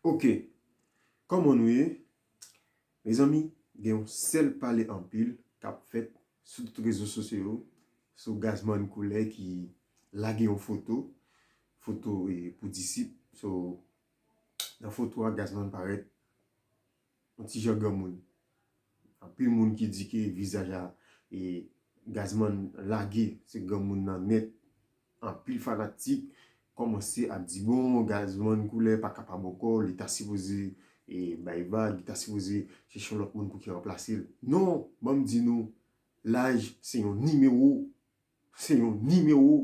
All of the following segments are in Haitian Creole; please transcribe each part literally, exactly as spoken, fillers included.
Ok, kòman nou ye? Mezanmi, gen yon sèl pale anpil k ap fèt sou tout rezo sosyo yo, sou Gazman Koulè ki lage yon foto, foto e, pou disip. So, nan foto a, Gazman parèt yon ti jan granmoun. Anpil moun ki di ke vizaj a e, Gazman lage, se granmoun nan nèt. Anpil fanatik kòmanse ap di, bon, Gazman Koulè pa kapab ankò, li ta sipoze e, bay vag, li ta sipoze chèche yon lòt moun pou ki ranplase l. Non, ban m di nou, laj se yon nimewo. Se yon nimewo.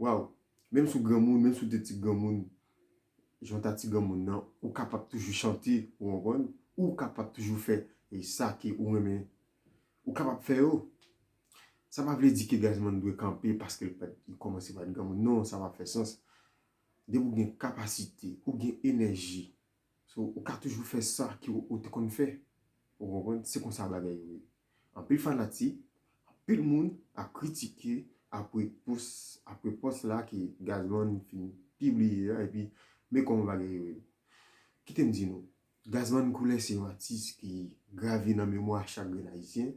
Waw. Menm si w granmoun, menm si w te ti granmoun, jan w ta ti granmoun nan, ou kapab toujou chante, ou konprann? Ou kapab toujou fè e sa ke ou renmen. Ou kapab fè yo. Sa pa vle di ke Gazman dwe kanpe paske l pa t, li kòmanse pa t granmoun. Non, sa pa fè sans. Depi w gen kapasite, ou gen enèji, so, ou ka toujou fè sa ke w, ou te konn fè. Ou konprann? Se konsa bagay yo ye. Anpil fanatik, anpil moun ap kritike apre pòs, apre pòs la ke Gazman fin pibliye a, epi men kòman bagay yo ye. Kite m di nou, Gazman Koulè se yon atis ki grave nan memwa chak grenn ayisyen.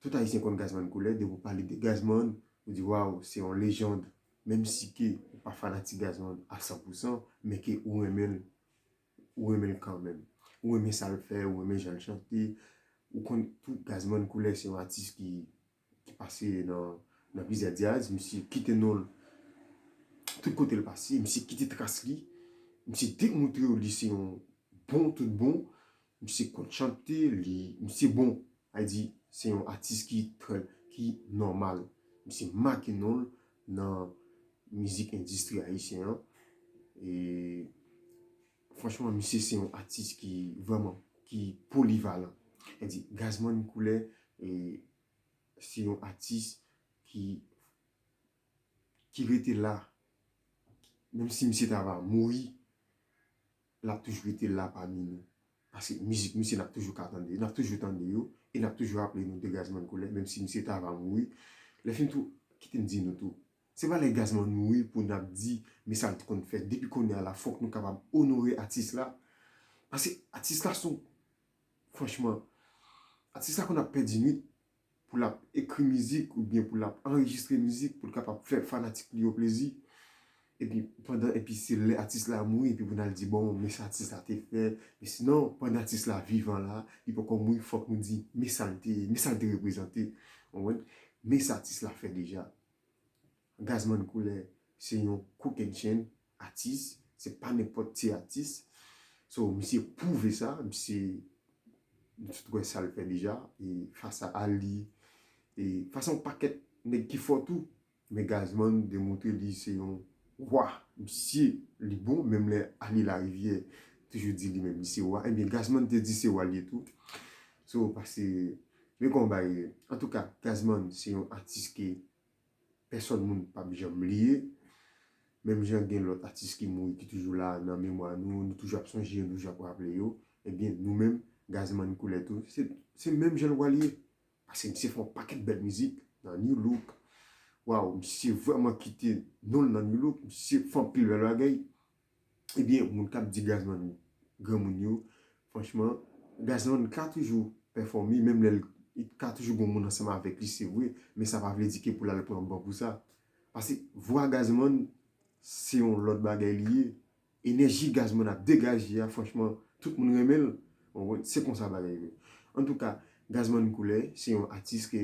Tout ayisyen konn Gazman Koulè, depi w pale de Gazman, ou di, waw, se yon lejand. Menm si ke ou pa fanatik Gazman a san pou san, men ke ou renmen l, ou renmen l kanmenm. Ou renmen sa l fè, ou renmen jan l chante. Ou konn tou Gazman Koulè se yon atis ki, ki pase nan, nan plizyè djaz. Misye kite non l tout kote l pase. Misye kite tras li. Misye demontre w li se yon bon tout bon. Misye konn chante, li, misye bon. A di, se yon atis ki trè, ki nòmal. Misye make non l nan mizik endistri ayisyen an. E franchman, misye se yon atis ki vrèman, ki polivalan. A di, Gazman Koulè, e, se yon atis ki, ki rete la. Menm si misye ta va mouri, l ap toujou rete la pami nou. Paske mizik misye n ap toujou ka tande, n ap toujou tande yo, e n ap toujou raple nou de Gazman Koulè, menm si misye ta va mouri. Lè fini tou, kite m di nou tou, se pa lè Gazman mouri pou n ap di, men sa l te konn fè. Depi kounye a la, fòk nou kapab onore atis la. Paske atis la se yon, franchman, atis la konn ap pèdi nwit pou l ap ekri mizik oubyen pou l ap anrejistre mizik, pou l kapab fè fanatik li yo plezi. Epi pandan, epi se lè atis la mouri, epi pou n al di, bon, men sa atis la te fè. Men sinon, pandan atis la vivan la, li poko mouri, fòk nou di, men sa l te, men sa l te reprezante. Ou konprann? Men sa atis la fè deja. Gazman Koulè se yon kokennchenn atis, se pa nenpòt ti atis. So, misye pwouve sa, misye, nou tout wè sa l fè deja, e fas a Ali, e fas a yon pakèt nèg ki fò tou. Men Gazman demontre li se yon wa. Misye, li bon, menm lè Ali Larivière toujou di li menm li se wa. Ebyen, Gazman te di se wa li ye tou. So, pase, men konba ye. Antouka, Gazman se yon atis ke pèsòn moun p ap janm bliye. Menm jan gen lòt atis ki mouri, ki toujou la nan memwa nou, nou toujou ap sonje yo, nou toujou ap raple yo. Ebyen, nou menm, Gazman Koulè tou, se, se menm jan l pral ye. Paske misye fè yon pakèt bèl mizik nan New Look. Waw, misye vrèman kite non l nan New Look, misye fè anpil bèl bagay. Ebyen, moun k ap di Gazman granmoun yo, franchman, Gazman ka toujou pèfòme, menm lè l, li ka toujou gen moun ansanm avèk li, se vre, men sa pa vle di ke pou l al pran ban pou sa. Paske vwa Gazman, se yon lòt bagay li ye. Enèji Gazman ap degaje a, franchman, tout moun renmen l. Ou konprann? Se konsa bagay yo ye. Antouka, Gazman Koulè, se yon atis ke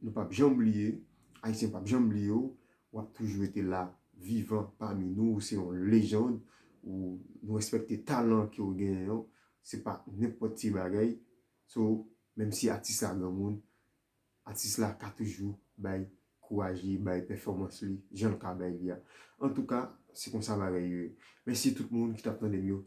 nou p ap janm bliye, Ayisyen p ap janm bliye w, w ap toujou rete la, vivan pami nou, ou se yon lejand, ou nou respekte talan ke w genyen an, se pa nenpòt ti bagay. So, menm si atis la granmoun, atis la ka toujou bay kouraj li, bay pèfòmans li, jan l ka bay li a. Antouka, se konsa bagay yo ye. Mèsi tout moun ki t ap tande m yo.